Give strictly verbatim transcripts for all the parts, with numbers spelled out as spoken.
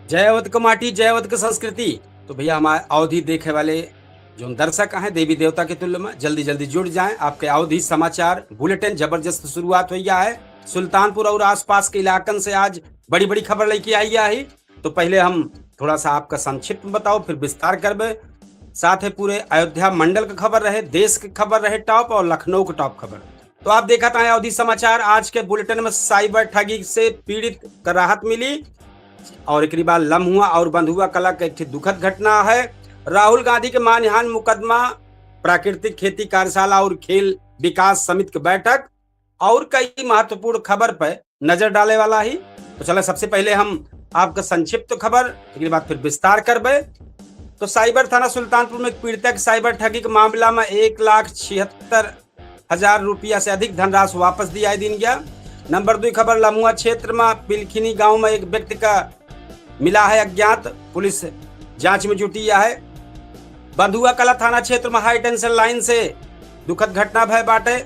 जय अवध के माटी, जय अवध के संस्कृति। तो भैया, हमारे अवधी देखे वाले जो दर्शक हैं देवी देवता के तुल्य में, जल्दी जल्दी जुड़ जाएं। आपके अवधी समाचार बुलेटिन जबरदस्त शुरुआत हो गया है। सुल्तानपुर और आसपास के इलाकन से आज बड़ी बड़ी खबर लेके आई है। तो पहले हम थोड़ा सा आपका संक्षिप्त में बताओ, फिर विस्तार करबे। साथ ही पूरे अयोध्या मंडल के खबर रहे, देश के खबर रहे टॉप और लखनऊ के टॉप खबर। तो आप देखत हैं अवधी समाचार। आज के बुलेटिन में साइबर ठगी से पीड़ित का राहत मिली और एकरी बाद लम्हुआ और बंधुआ कला के एक ठे दुखद घटना है। राहुल गांधी के मानहानि मुकदमा, प्राकृतिक खेती कार्यशाला और खेल विकास समिति के बैठक और कई महत्वपूर्ण खबर पे नजर डाले वाला ही। तो चला, सबसे पहले हम आपका संक्षिप्त खबर, एकरी बाद फिर विस्तार करबे। तो साइबर थाना सुल्तानपुर में एक पीड़िता के साइबर ठगी के मामला में एक लाख छिहत्तर हजार रुपया से अधिक धनराशि वापस दिया दिन गया। नंबर दो खबर, लमुआ क्षेत्र में पिलखिनी गांव में एक व्यक्ति का मिला है अज्ञात, पुलिस जांच में जुटी है। बंधुआ कला थाना क्षेत्र में हाई टेंशन लाइन से दुखद घटना भय बाटे।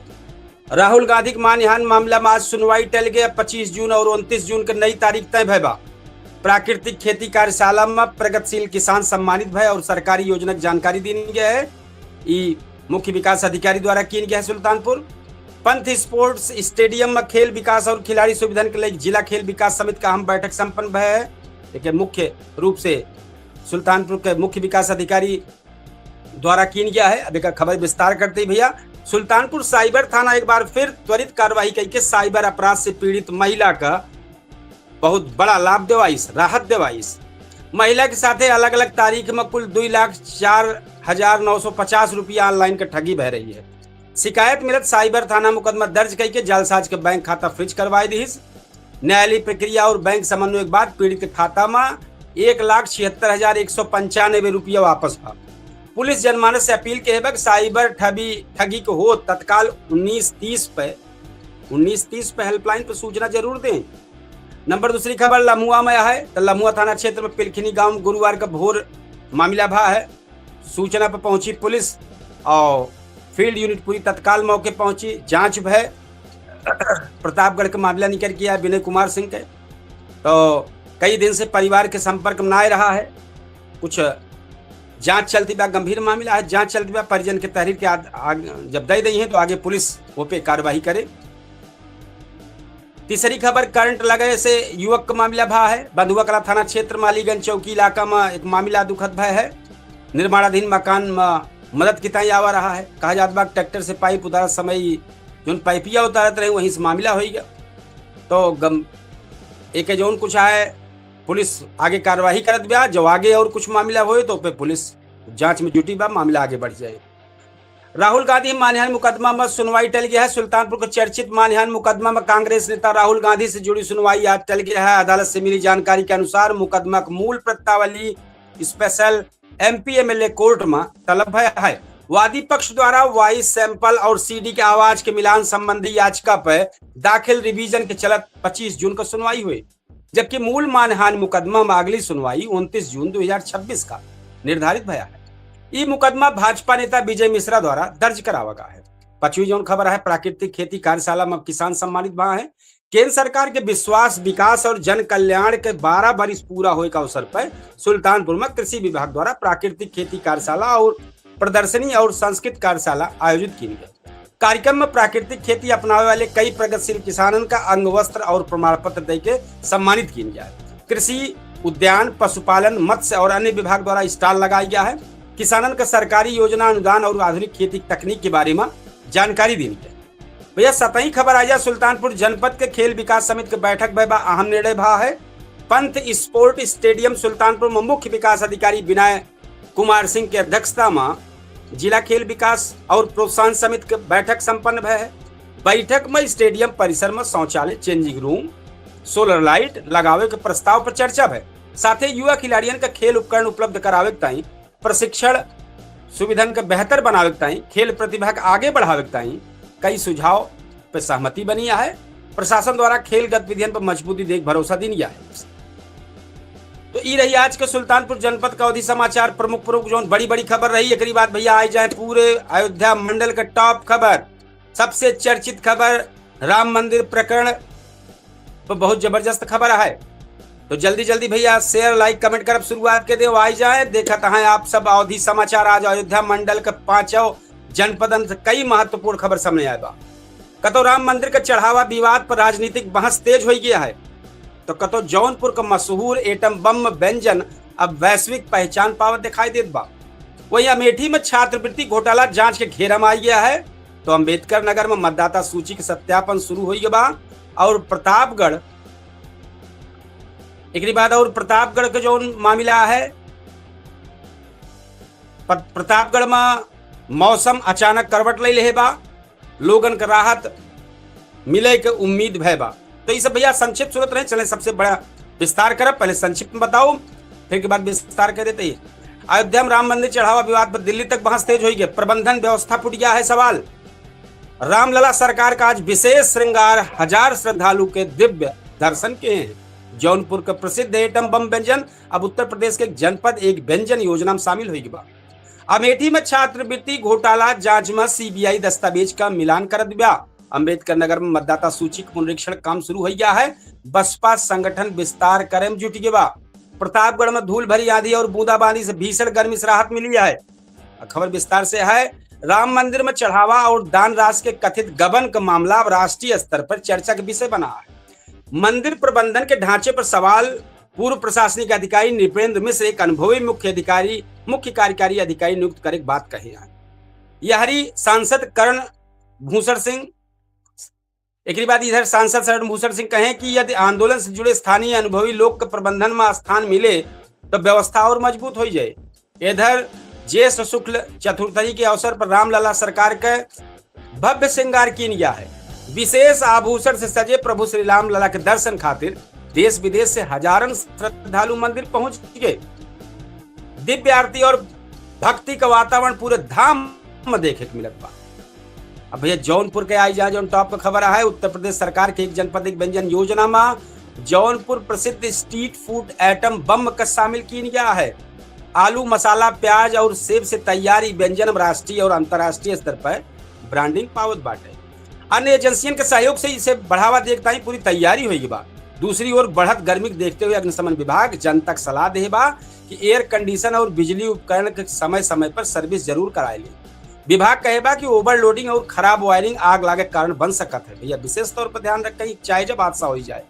राहुल गांधी के मानहानि मामला में आज सुनवाई टल गया। पच्चीस जून और उनतीस जून के नई तारीख तय भय बा। प्राकृतिक खेती कार्यशाला में प्रगतिशील किसान सम्मानित भय और सरकारी योजना की जानकारी दीन गया है। ई मुख्य विकास अधिकारी द्वारा कीन गया है सुल्तानपुर। पंथ स्पोर्ट्स स्टेडियम में खेल विकास और खिलाड़ी सुविधन के लिए जिला खेल विकास समिति का अहम बैठक संपन्न भय है। देखिए, मुख्य रूप से सुल्तानपुर के मुख्य विकास अधिकारी द्वारा कीन गया है। अब एक खबर विस्तार करते ही भैया, सुल्तानपुर साइबर थाना एक बार फिर त्वरित कार्रवाई करके साइबर अपराध से पीड़ित महिला का बहुत बड़ा लाभ देवाइस, राहत देवाइस। महिला के साथे अलग-अलग तारीख में कुल दुई लाख चार हजार नौ सौ पचास रुपया online के ठगी बह रही है। शिकायत मिलत साइबर थाना मुकदमा दर्ज करके जालसाज के बैंक खाता फ्रीज करवाए दिहिस। न्यायालयी प्रक्रिया और बैंक समन्वय के बाद पीड़ित के खाता में एक लाख छिहत्तर हजार एक सौ पंचानबे रुपया वापस बा। पुलिस जनमानस से अपील के है बा कि साइबर ठगी, ठगी के हो तत्काल उन्नीस तीस पे, उन्नीस तीस पे हेल्पलाइन पर सूचना जरूर दें। नंबर दूसरी खबर लम्हुआ में है, तो लम्हुआ थाना क्षेत्र में पिलखिनी गांव में गुरुवार का भोर मामला भा है। सूचना पर पहुंची पुलिस और फील्ड यूनिट पूरी तत्काल मौके पहुंची। जांच भय प्रतापगढ़ के मामला निकल के आया विनय कुमार सिंह के। तो कई दिन से परिवार के संपर्क में ना रहा है। कुछ जांच चलती बा, गंभीर मामला है, जांच चलती बा। परिजन के तहरीर के आद-, आग-, जब दे दी है तो आगे पुलिस वो पे कार्रवाई करे। तीसरी खबर, करंट लगे से युवक का मामला भा है। बंधुआ कला थाना क्षेत्र मालीगंज चौकी इलाका में एक मामला दुखद भय है। निर्माणाधीन मकान में मदद की ताई आवा रहा है। कहा जात बा ट्रैक्टर से पाइप उतारत समय ही जौन पाइपिया उतारत रहे वहीं से मामला हो गया। तो गम एक जौन कुछ है पुलिस आगे कार्यवाही करत बा। जो आगे और कुछ मामला होए तो पे पुलिस जांच में जुटी बा, मामला आगे बढ़ जाए। राहुल गांधी मानहानि मुकदमा में सुनवाई टल गया है। सुल्तानपुर के चर्चित मानहानि मुकदमा में कांग्रेस नेता राहुल गांधी से जुड़ी सुनवाई आज टल गया है। अदालत से मिली जानकारी के अनुसार मुकदमा के मूल प्रत्यावली स्पेशल एमपी एमएलए कोर्ट में तलब भय है। वादी पक्ष द्वारा वॉइस सैंपल और सीडी के आवाज के मिलान संबंधी याचिका पर दाखिल रिवीजन के चलत पच्चीस जून का सुनवाई हुई, जबकि मूल मानहानि मुकदमा में अगली सुनवाई उनतीस जून दो हजार छब्बीस का निर्धारित भया है। ई मुकदमा भाजपा नेता विजय मिश्रा द्वारा दर्ज करावा गया है। पचवीं जौन खबर है, प्राकृतिक खेती कार्यशाला में किसान सम्मानित भा है। केंद्र सरकार के विश्वास, विकास और जन कल्याण के बारह बरिस पूरा होए के अवसर पर सुल्तानपुर में कृषि विभाग द्वारा प्राकृतिक खेती कार्यशाला और प्रदर्शनी और संस्कृत कार्यशाला आयोजित की गई। कार्यक्रम में प्राकृतिक खेती अपनावे वाले कई प्रगतिशील किसानन का अंग वस्त्र और प्रमाण पत्र दे के सम्मानित किया गया। कृषि, उद्यान, पशुपालन, मत्स्य और अन्य विभाग द्वारा स्टॉल लगाया गया है। किसानन का सरकारी योजना, अनुदान और आधुनिक खेती तकनीक के बारे में जानकारी दी गई। भैया, सतही खबर आ जाए, सुल्तानपुर जनपद के खेल विकास समिति के बैठक भय बा, अहम निर्णय भा है। पंत स्पोर्ट स्टेडियम सुल्तानपुर में मुख्य विकास अधिकारी विनय कुमार सिंह के अध्यक्षता में जिला खेल विकास और प्रोत्साहन समिति के बैठक संपन्न भय है। बैठक में स्टेडियम परिसर में शौचालय, चेंजिंग रूम, सोलर लाइट लगावे के प्रस्ताव पर चर्चा भय। साथे युवा खिलाड़ियन का खेल उपकरण उपलब्ध करावे के ताई, प्रशिक्षण सुविधन के बेहतर बनावे के ताई, खेल प्रतिभा के आगे बढ़ावे के ताई कई सुझाव पे सहमति बनी है। प्रशासन द्वारा खेल गतिविधियन पर मजबूती देख भरोसा दीन गया है। तो ई रही आज के सुल्तानपुर जनपद का अवधी समाचार, प्रमुख प्रमुख जौन बड़ी बड़ी खबर रही। एकरी बाद भैया आए जाए पूरे अयोध्या मंडल का टॉप खबर, सबसे चर्चित खबर राम मंदिर प्रकरण पर बहुत जबरदस्त खबर है। तो जल्दी जल्दी भइया share, like, comment करब शुरुआत के देव। आई जाए, देखत हैं आप सब अवधी समाचार। आज अयोध्या मंडल के पांचों जनपदन से कई महत्वपूर्ण खबर सामने आए बा। कतो राम मंदिर के चढ़ावा विवाद पर राजनीतिक बहस तेज होइ गया है, तो कतो जौनपुर का मशहूर एटम बम व्यंजन अब वैश्विक पहचान पावत दिखाई देत बा। वहीं अमेठी में छात्रवृत्ति घोटाला जांच के घेरा में आई गया है, तो अंबेडकर नगर में मतदाता सूची के सत्यापन शुरू होइ गया बा। और प्रतापगढ़, एकरी बाद और प्रतापगढ़ के जौन मामला है, प्र-, प्रतापगढ़ में मौसम अचानक करवट ले लेहे बा, लोगन के राहत मिले के उम्मीद भय बा। तो ई सब भइया संक्षिप्त सुनत रहे, चले सबसे बड़ा विस्तार करब। पहले संक्षिप्त में बताओ, फिर के बाद विस्तार कर देते ही। अयोध्या में राम मंदिर चढ़ावा विवाद पर दिल्ली तक बहस तेज होइ गई, प्रबंधन व्यवस्था पर उठ गया है सवाल। रामलला सरकार का आज विशेष श्रृंगार, हजार श्रद्धालु के दिव्य दर्शन के हैं। जौनपुर के प्रसिद्ध एटम बम व्यंजन अब उत्तर प्रदेश के एक जनपद एक व्यंजन योजना में शामिल होइ गई बा। अमेठी में छात्रवृत्ति घोटाला जांच में सीबीआई दस्तावेज का मिलान करत बा। अंबेडकर नगर में मतदाता सूची के पुनरीक्षण काम शुरू होइ गया है। बसपा संगठन विस्तार करे में जुट गया बा। प्रतापगढ़ में धूल भरी आंधी और बूंदाबांदी से भीषण गर्मी से राहत मिली है। खबर विस्तार से है। राम मंदिर में चढ़ावा और दान राशि के कथित गबन का मामला अब राष्ट्रीय स्तर पर चर्चा के विषय बना है। मंदिर प्रबंधन के ढांचे पर सवाल, पूर्व प्रशासनिक अधिकारी नृपेंद्र मिश्र एक अनुभवी मुख्य अधिकारी, मुख्य कार्यकारी अधिकारी नियुक्त करे के बात कहे हैं। यहरी सांसद कर्ण भूषण सिंह, एकरी बाद इधर सांसद शरण भूषण सिंह कहे कि यदि आंदोलन से जुड़े स्थानीय अनुभवी लोग के प्रबंधन में स्थान मिले, तो व्यवस्था और मजबूत होइ जाए। इधर ज्येष्ठ शुक्ल चतुर्थी के अवसर पर रामलला सरकार के भव्य श्रृंगार कीन गया है। विशेष आभूषण से सजे प्रभु श्री रामलला के दर्शन खातिर देश विदेश से हजारन श्रद्धालु मंदिर पहुंच गए। दिव्य आरती और भक्ति का वातावरण पूरे धाम में देखे के मिलत बा। अब भइया, जौनपुर के आई जा, जौन top पे खबर है, उत्तर प्रदेश सरकार के एक जनपद एक व्यंजन योजना में जौनपुर प्रसिद्ध street food एटम बम का शामिल कीन गया है। आलू, मसाला, प्याज और सेब से तैयार ई व्यंजन अब राष्ट्रीय और अंतर्राष्ट्रीय स्तर पर branding पावत बाटे। अन्य एजेंसियन के सहयोग से इसे बढ़ावा देख ताई पूरी तैयारी होइ गई बा। दूसरी ओर बढ़त गर्मी के देखते हुए अग्निशमन विभाग जनता के सलाह दे बा कि air condition और बिजली उपकरण के समय समय पर service जरूर कराए ली। विभाग कहे बा कि overloading और खराब wiring आग लागे के कारण बन सकत है। भइया, विशेष तौर पर ध्यान रखें, चाहे जब हादसा होइ जाए,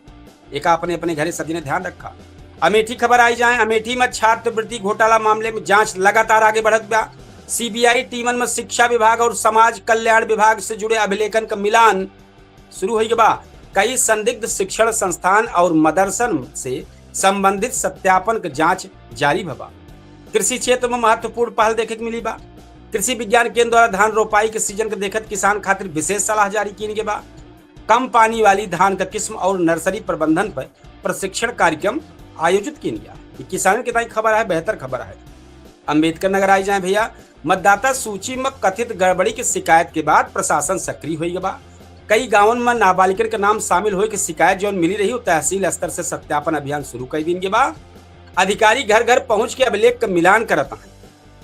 एका अपने अपने घरे सदिने ध्यान रखा। अमेठी खबर आई जाए, अमेठी में छात्रवृत्ति घोटाला मामले में जांच लगातार आगे बढ़त बा। सीबीआई टीमन में शिक्षा विभाग और समाज कल्याण विभाग से जुड़े अभिलेखन का मिलान शुरू होइ गया बा। कई संदिग्ध शिक्षण संस्थान और मदरसन से संबंधित सत्यापन के जांच जारी भवा। कृषि क्षेत्र में महत्वपूर्ण पहल देखे के मिली बा। कृषि विज्ञान केंद्र द्वारा धान रोपाई के सीजन के देखत किसान खातिर विशेष सलाह जारी कीन गया बा। कम पानी वाली धान का किस्म और नर्सरी प्रबंधन पर प्रशिक्षण कार्यक्रम आयोजित कीन गया। ये किसानन के ताई खबर है, बेहतर खबर है। अंबेडकर नगर आई जाए भइया, मतदाता सूची में कथित गड़बड़ी के शिकायत के बाद प्रशासन सक्रिय होइ गया बा। कई गांवन में नाबालिगन के नाम शामिल होए के शिकायत जौन मिली रही, वो तहसील स्तर से सत्यापन अभियान शुरू कर दीन गया बा। अधिकारी घर घर पहुंच के अभिलेख का मिलान करत हैं।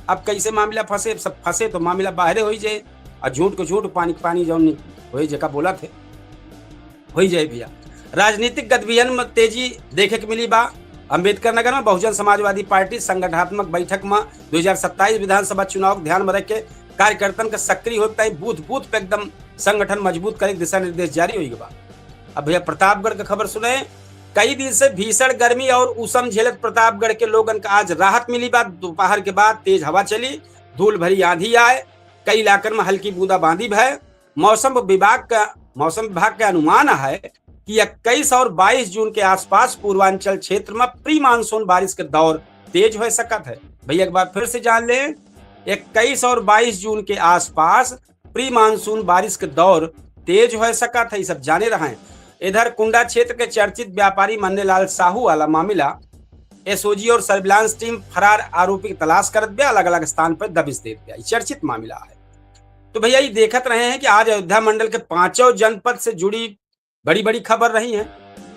अब कैसे मामला फंसे, सब फंसे तो मामला बाहरे होइ जाए, और झूठ को झूठ, पानी के पानी जौन होए जेका बोलत है, होइ जाए भइया। राजनीतिक गतिविधियन में तेजी देखे के मिली बा। अंबेडकर नगर में बहुजन समाजवादी पार्टी संगठनात्मक बैठक में दो हज़ार सत्ताईस विधानसभा चुनाव के ध्यान में रख के कार्यकर्तन के सक्रिय होए ताई बूथ बूथ पे एकदम संगठन मजबूत करे के दिशा निर्देश जारी होइ गया बा। अब भइया, प्रतापगढ़ के खबर सुने। कई दिन से भीषण गर्मी और उष्ण झेलत प्रतापगढ़ के लोगन का आज राहत मिली बा। दोपहर के बाद तेज हवा चली, धूल भरी आंधी आए, कई इलाकन में हल्की बूंदाबांदी भय। मौसम विभाग का, मौसम विभाग का अनुमान है कि इक्कीस और बाईस जून के आसपास पूर्वांचल क्षेत्र में pre monsoon बारिश के दौर तेज होइ सकत है। भइया, एक बार फिर से जान लें, इक्कीस और बाईस जून के आसपास pre monsoon बारिश के दौर तेज होइ सकत है, ई सब जाने रहें। इधर कुंडा क्षेत्र के चर्चित व्यापारी मन्नेलाल साहू वाला मामला, एसओजी और सर्विलांस टीम फरार आरोपी की तलाश करत बा, अलग-अलग स्थान पर दबिश देत बा। ई चर्चित मामला है। तो भइया, ई देखत रहे हैं कि आज अयोध्या मंडल के पांचों जनपद से जुड़ी बड़ी-बड़ी खबर रही हैं।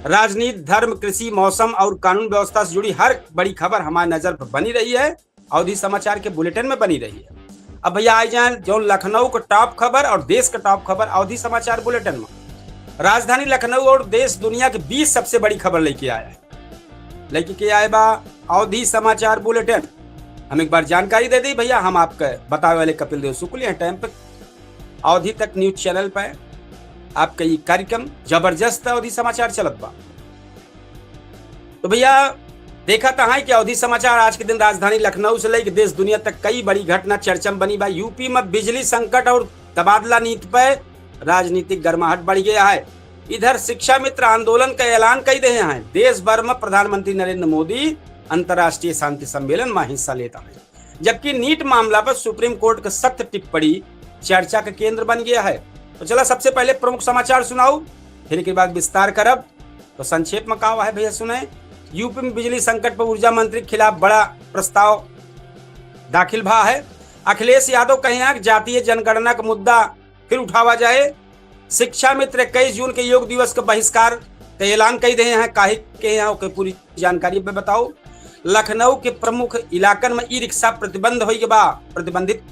राजनीति, धर्म, कृषि, मौसम और कानून व्यवस्था से जुड़ी हर बड़ी खबर हमारे नजर पर बनी रही है, अवधी समाचार के बुलेटिन में बनी रही है। अब भइया, आई जाए जौन लखनऊ का top खबर और देश का top खबर अवधी समाचार बुलेटिन में। राजधानी लखनऊ और देश दुनिया के बीस सबसे बड़ी खबर लेके आया है। लेके के आए बा अवधी समाचार बुलेटिन। हम एक बार जानकारी दे दी भैया, हम आपके बतावे वाले कपिल देव शुक्ल हैं। टाइम पे अवधी तक न्यूज चैनल पे आपका ये कार्यक्रम जबरदस्त अवधी समाचार चलत बा। तो भैया, देखा त है कि अवधी समाचार आज के दिन राजधानी लखनऊ से लेके देश दुनिया तक कई बड़ी घटना चर्चा में बनी बा। यूपी में बिजली संकट और तबादला नीति पे राजनीतिक गर्माहट बढ़ गया है। इधर शिक्षा मित्र आंदोलन का ऐलान कई देहे हैं। देश भर में प्रधानमंत्री नरेंद्र मोदी अंतर्राष्ट्रीय शांति सम्मेलन में हिस्सा लेता है, जबकि नीट मामला पर सुप्रीम कोर्ट का सख्त टिप्पणी चर्चा का केंद्र बन गया है। तो चला, सबसे पहले प्रमुख समाचार सुनाऊ, फिर के बाद विस्तार करब। तो संक्षेप में का हुआ है भैया, सुने। यूपी में बिजली संकट पर ऊर्जा मंत्री के खिलाफ बड़ा प्रस्ताव दाखिल भा है। अखिलेश यादव कहे हैं कि जातीय जनगणना का मुद्दा फिर उठावा जाए। शिक्षा मित्र इक्कीस जून के योग दिवस का बहिष्कार का ऐलान कई देहे हैं, काहे के हैं, ओके पूरी जानकारी पे बताओ। लखनऊ के प्रमुख इलाकन में ई रिक्शा प्रतिबंध होई के बा, प्रतिबंधित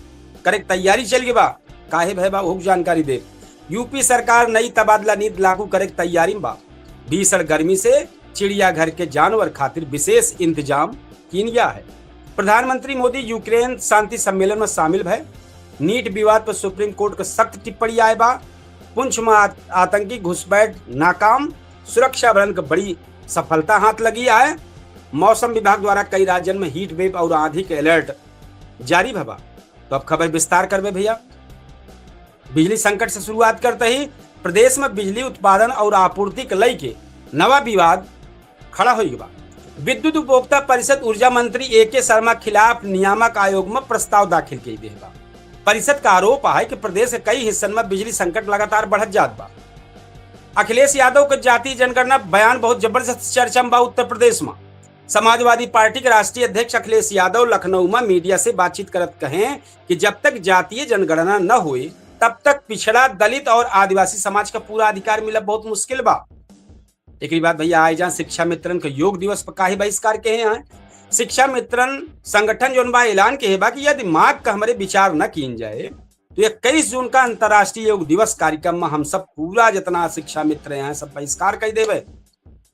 करे के तैयारी चल के बा, काहे भय बा, ओहू जानकारी दे। यूपी सरकार नई तबादला नीति लागू करे के तैयारी में बा। भीषण गर्मी से चिड़ियाघर के जानवर खातिर विशेष इंतजाम कीन गया है। प्रधानमंत्री मोदी यूक्रेन शांति सम्मेलन में शामिल भय। नीट विवाद पर सुप्रीम कोर्ट का सख्त टिप्पणी आए बा। पुंछ में आत-, आतंकी घुसपैठ नाकाम, सुरक्षा बलन के बड़ी सफलता हाथ लगी आए। मौसम विभाग द्वारा कई राज्यन में हीट वेव और आंधी के अलर्ट जारी भवा। तो अब खबर विस्तार करबे भैया। बिजली संकट से शुरुआत करते ही प्रदेश में बिजली उत्पादन और आपूर्ति के लई के नवा विवाद खड़ा हो गया। विद्युत उपभोक्ता परिषद ऊर्जा मंत्री ए के शर्मा खिलाफ नियामक आयोग में प्रस्ताव दाखिल कई देह बा। परिषद का आरोप है कि प्रदेश के कई हिस्सन में बिजली संकट लगातार बढ़त जात बा। अखिलेश यादव के जातीय जनगणना बयान बहुत जबरदस्त चर्चा में बा उत्तर प्रदेश में। समाजवादी पार्टी के राष्ट्रीय अध्यक्ष अखिलेश यादव लखनऊ में मीडिया से बातचीत करत कहें कि जब तक जातीय जनगणना न होए, तब तक पिछड़ा, दलित और आदिवासी समाज का पूरा अधिकार मिलब बहुत मुश्किल बा। एकरी बाद भैया आए जान शिक्षा मित्रन के योग दिवस पर काहे बहिष्कार के हैं। शिक्षा मित्रन संगठन जौन बा ऐलान के बा कि यदि मांग का हमरे विचार न कीन जाए तो इक्कीस जून का अंतर्राष्ट्रीय योग दिवस कार्यक्रम में हम सब पूरा जितना शिक्षा मित्र हैं सब बहिष्कार कर देवे।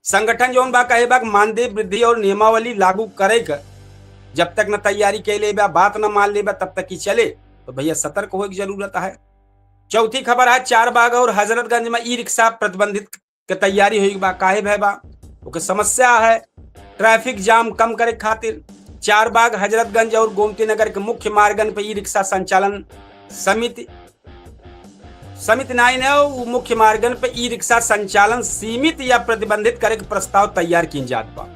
संगठन जौन बा कहे बा कि मानदेय वृद्धि और नियमावली लागू करे के जब तक न तैयारी के ले बा, बात न मान ले बा, तब तक ही चले। तो भैया सतर्क होए की जरूरत है। चौथी खबर है चारबाग और हजरतगंज में ई रिक्शा प्रतिबंधित के तैयारी होई बा, काहे भय बा, ओके समस्या है ट्रैफिक जाम कम करे खातिर। चारबाग, हजरतगंज और गोमती नगर के मुख्य मार्गन पे ई रिक्शा संचालन समिति, समिति नाइन है, उ मुख्य मार्गन पे ई रिक्शा संचालन सीमित या प्रतिबंधित करे के प्रस्ताव तैयार कीन जात बा।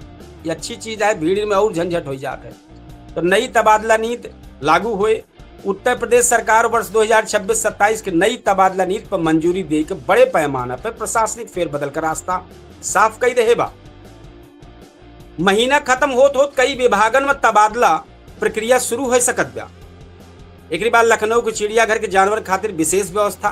ये अच्छी चीज है, भीड़ में और झंझट हो जात है। तो नई तबादला नीति लागू होए। उत्तर प्रदेश सरकार वर्ष दो हज़ार छब्बीस सत्ताईस के नई तबादला नीति पर मंजूरी दे के बड़े पैमाना पर प्रशासनिक फेरबदल का रास्ता साफ कई देहे बा। महीना खत्म होत होत कई विभागन में तबादला प्रक्रिया शुरू हो सकत बा। एकरी बाद लखनऊ के चिड़ियाघर के जानवर खातिर विशेष व्यवस्था।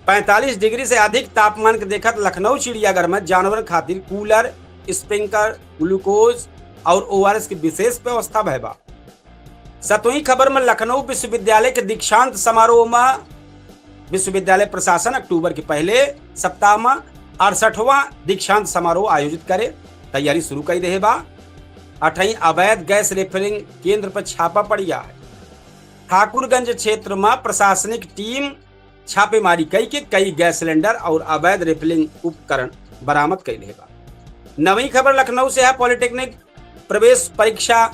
पैंतालीस डिग्री से अधिक तापमान के देखत लखनऊ चिड़ियाघर में जानवर खातिर कूलर, स्प्रिंकलर, ग्लूकोज और ओआरएस की विशेष व्यवस्था भय बा। सतवीं खबर में लखनऊ विश्वविद्यालय के दीक्षांत समारोह में विश्वविद्यालय प्रशासन अक्टूबर के पहले सप्ताह में अड़सठवां दीक्षांत समारोह आयोजित करे तैयारी शुरू कर देहे बा। अठई अवैध गैस रिफिलिंग केंद्र पर छापा पड़ गया है। ठाकुरगंज क्षेत्र में प्रशासनिक टीम छापेमारी कई के कई गैस सिलेंडर और अवैध रिफिलिंग उपकरण बरामद कैले बा। नवी खबर लखनऊ से है, पॉलिटेक्निक प्रवेश परीक्षा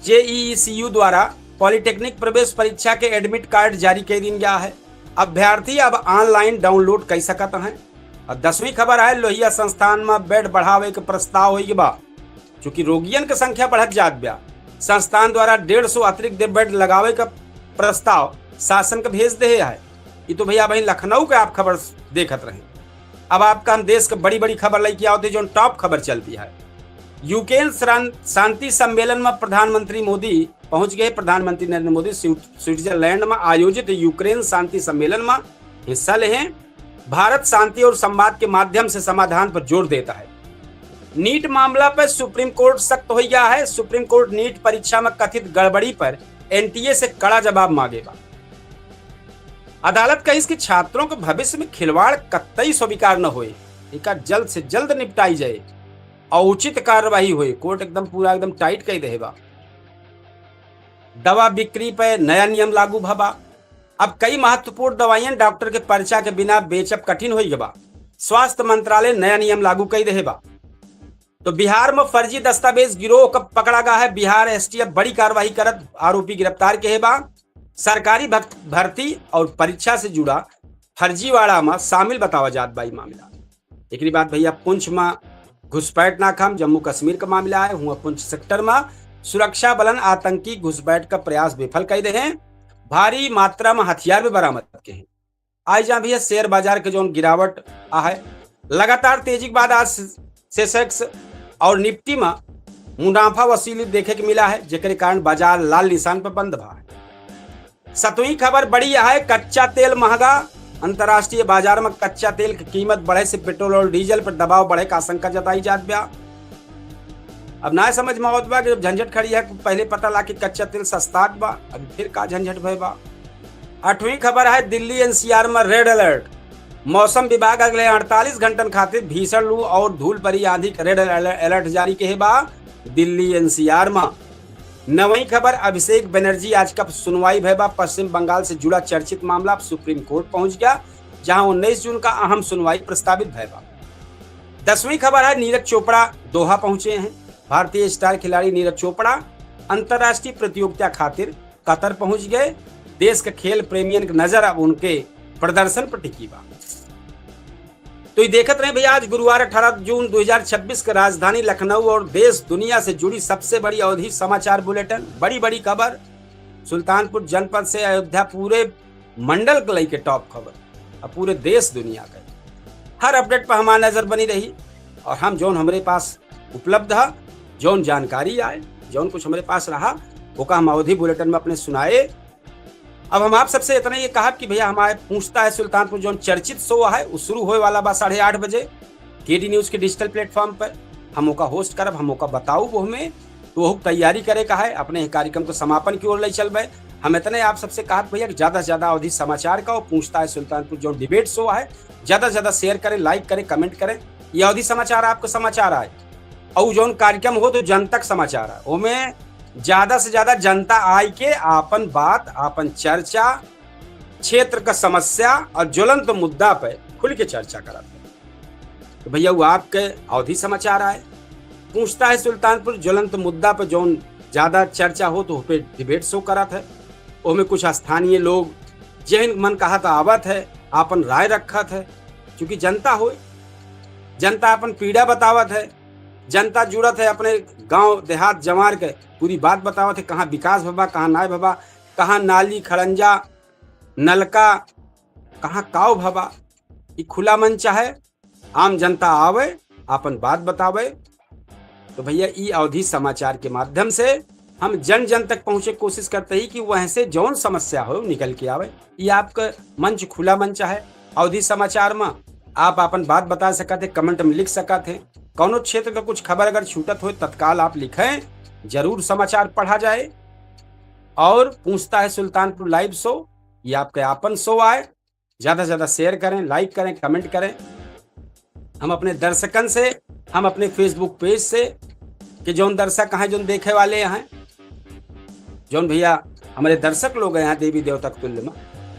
जेईईसीयू द्वारा पॉलिटेक्निक प्रवेश परीक्षा के एडमिट कार्ड जारी कर दीन गया है। अभ्यर्थी अब ऑनलाइन डाउनलोड कर सकत हैं। और दसवीं खबर है, लोहिया संस्थान में बेड बढ़ावे के प्रस्ताव होई बा। चूंकि रोगियन के संख्या बढ़त जात बा, संस्थान द्वारा डेढ़ सौ अतिरिक्त बेड लगावे का प्रस्ताव शासन के भेज देहे है। ये तो भैया बहन लखनऊ के आप खबर देखत रहे। अब आपका हम देश के बड़ी बड़ी खबर लेके आवत है, जो टॉप खबर चलती है। यूक्रेन शांति सम्मेलन में प्रधानमंत्री मोदी पहुंच गए। प्रधानमंत्री नरेंद्र मोदी स्विट्जरलैंड में आयोजित यूक्रेन शांति सम्मेलन में हिस्सा ले हैं। भारत शांति और संवाद के माध्यम से समाधान पर जोर देता है। नीट मामला पर सुप्रीम कोर्ट सख्त हो गया है। सुप्रीम कोर्ट नीट परीक्षा में कथित गड़बड़ी पर एनटीए से कड़ा जवाब मांगेगा। अदालत कहिस कि छात्रों के भविष्य में खिलवाड़ कतई स्वीकार न होए, एका जल्द से जल्द निपटाई जाए। और उचित कार्यवाही होई। कोर्ट एकदम पूरा एकदम टाइट कई देहे बा। दवा बिक्री पे नया नियम लागू भवा। अब कई महत्वपूर्ण दवाइयन डॉक्टर के पर्चा के बिना बेचब कठिन होई गवा। स्वास्थ्य मंत्रालय नया नियम लागू कई देहे बा। तो बिहार में फर्जी दस्तावेज गिरोह का पकड़ा गया है। बिहार एसटीएफ बड़ी कार्रवाई करत आरोपी गिरफ्तार के है बा। सरकारी भक्त-, भर्ती और परीक्षा से जुड़ा फर्जीवाड़ा में शामिल बतावा जात बा ई मामला। एकरी बाद भैया पुंछ में घुसपैठ नाकाम, जम्मू कश्मीर का मामला है। हुआ पुंछ सेक्टर में सुरक्षा बलन आतंकी घुसपैठ का प्रयास विफल कई देहे हैं। भारी मात्रा में हथियार भी बरामद के हैं। आई जा भैया शेयर बाजार के जौन गिरावट आ है, लगातार तेजी के बाद आज सेसेक्स और निफ्टी में मुनाफा वसूली देखे के मिला है, जेकरे कारण बाजार लाल निशान पर बंद भा है। सतवीं खबर बड़ी है, कच्चा तेल महंगा। अंतर्राष्ट्रीय बाजार में कच्चा तेल की कीमत बढ़े से पेट्रोल और डीजल पर दबाव बढ़े का आशंका जताई जात बा। अब ना समझ में आवत बा कि जब झंझट खड़ी है, पहले पता ला कि कच्चा तेल सस्तात बा, अभी फिर का झंझट भय बा। आठवीं खबर है, दिल्ली एनसीआर में रेड अलर्ट। मौसम विभाग अगले अड़तालीस घंटन खातिर भीषण लू और धूल भरी आंधी के रेड अलर्ट, अलर्ट जारी के बा दिल्ली एनसीआर में। नवीं खबर, अभिषेक बनर्जी याचिका पर सुनवाई भय बा। पश्चिम बंगाल से जुड़ा चर्चित मामला अब सुप्रीम कोर्ट पहुंच गया, जहां उन्नीस जून का अहम सुनवाई प्रस्तावित भय बा। दसवीं खबर है, नीरज चोपड़ा दोहा पहुंचे हैं। भारतीय स्टार खिलाड़ी नीरज चोपड़ा अंतर्राष्ट्रीय प्रतियोगिता खातिर कतर पहुंच गए। देश के खेल प्रेमियन की नजर अब उनके प्रदर्शन पर टिकी बा। तो ये देखत रहे भैया, आज गुरुवार अठारह जून दो हज़ार छब्बीस के राजधानी लखनऊ और देश दुनिया से जुड़ी सबसे बड़ी अवधी समाचार बुलेटिन। बड़ी बड़ी खबर सुल्तानपुर जनपद से अयोध्या, पूरे मंडल के लइके टॉप खबर, अब पूरे देश दुनिया के हर अपडेट पर हमार नजर बनी रही। और हम जौन हमरे पास उपलब्ध है, जौन जानकारी आए, जौन कुछ हमरे पास रहा, ओका हम अवधी बुलेटिन में अपने सुनाए। अब हम आप सबसे इतना ये कहब कि भैया, हमारे पूछता है सुल्तानपुर जौन चर्चित शो है, वो शुरू होए वाला बा साढ़े आठ बजे केडी न्यूज के डिजिटल प्लेटफॉर्म पर। हम ओका होस्ट करब, हम ओका बताऊ वो हमें, तो ओहू तैयारी करे का है, अपने कार्यक्रम को समापन की ओर ले चलबे। हम इतने आप सबसे कहब भैया कि ज्यादा से ज्यादा अवधी समाचार का और पूछता है सुल्तानपुर जौन डिबेट शो है, ज्यादा से ज्यादा शेयर करें, लाइक करें, कमेंट करें। ये अवधी समाचार आपका समाचार आए और जौन कार्यक्रम हो तो जनता का समाचार आए, ओमे ज्यादा से ज्यादा जनता आए के आपन बात, आपन चर्चा, क्षेत्र का समस्या और ज्वलंत मुद्दा पे खुल के चर्चा करत है। तो भैया, वो आपके अवधी समाचार आए। पूछता है सुल्तानपुर ज्वलंत मुद्दा पे जौन ज्यादा चर्चा हो तो पे डिबेट शो करत है। ओमे कुछ स्थानीय लोग जेहन मन कहत आवत है, आपन राय रखत है, क्योंकि जनता होए, जनता अपन पीड़ा बतावत है, जनता जुड़त है अपने गांव देहात जमार के, पूरी बात बतावत है, कहाँ विकास भवा, कहाँ नाय भवा, कहाँ नाली खड़ंजा नलका, कहाँ काव भवा। ई खुला मंच है, आम जनता आवे, आपन बात बतावे। तो भैया, ई अवधी समाचार के माध्यम से हम जन जन तक पहुँचे कोशिश करते ही कि वहाँ से जौन समस्या हो निकल के आवे। ई आपका मंच, खुला मंच है। अवधी समाचार में आप आपन बात बता सकत हैं, कमेंट में लिख सकत हैं। कौनो क्षेत्र का कुछ खबर अगर छूटत हो, तत्काल आप लिखें, जरूर समाचार पढ़ा जाए। और पूछता है सुल्तानपुर लाइव शो, ये आपके आपन शो आए, ज्यादा से ज्यादा शेयर करें, लाइक करें, कमेंट करें। हम अपने दर्शकन से, हम अपने Facebook पेज से, कि जौन दर्शक हैं, जौन देखे वाले हैं, जौन भैया हमारे दर्शक लोग हैं यहाँ देवी देवता के तुल्य में,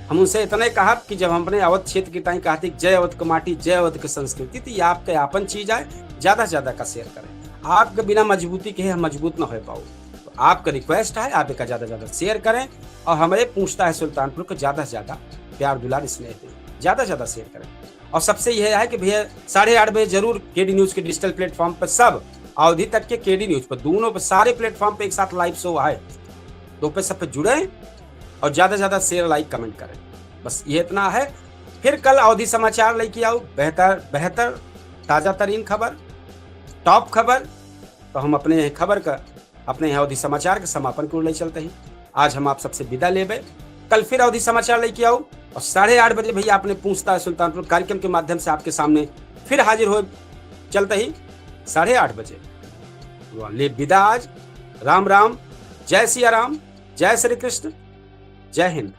हम उनसे इतना ही कहब कि जब हम अपने अवध क्षेत्र की ताई कहते कि जय अवध के माटी, जय अवध के संस्कृति, तो ये आपके आपन चीज आए, ज्यादा से ज्यादा का शेयर करें। आपके बिना मजबूती के हम मजबूत ना हो पाओ। तो आपका रिक्वेस्ट है, आप एका ज्यादा से ज्यादा शेयर करें और हमारे पूछता है सुल्तानपुर को ज्यादा से ज्यादा प्यार दुलार स्नेह दें, ज्यादा से ज्यादा शेयर करें। और सबसे यह है कि भैया, साढ़े आठ बजे जरूर केडी न्यूज के डिजिटल प्लेटफॉर्म पर सब अवधी तक के केडी न्यूज पर, दोनों पर, सारे प्लेटफॉर्म पे एक साथ लाइव शो है, तो पे सब पे जुड़े और ज्यादा से ज्यादा शेयर, लाइक, कमेंट करें। बस ये इतना है। फिर कल अवधी समाचार लेके आओ, बेहतर बेहतर ताजा तरीन खबर, टॉप खबर। तो हम अपने यह खबर का, अपने यह अवधी समाचार के समापन को ले चलते हैं। आज हम आप सबसे विदा लेबे। कल फिर अवधी समाचार लेके आओ और साढ़े आठ बजे भैया अपने पूछता है सुल्तानपुर कार्यक्रम के माध्यम से आपके सामने फिर हाजिर हो चलते ही साढ़े आठ बजे। ले विदा आज। राम राम, जय सिया राम, जय श्री कृष्ण, जय हिंद।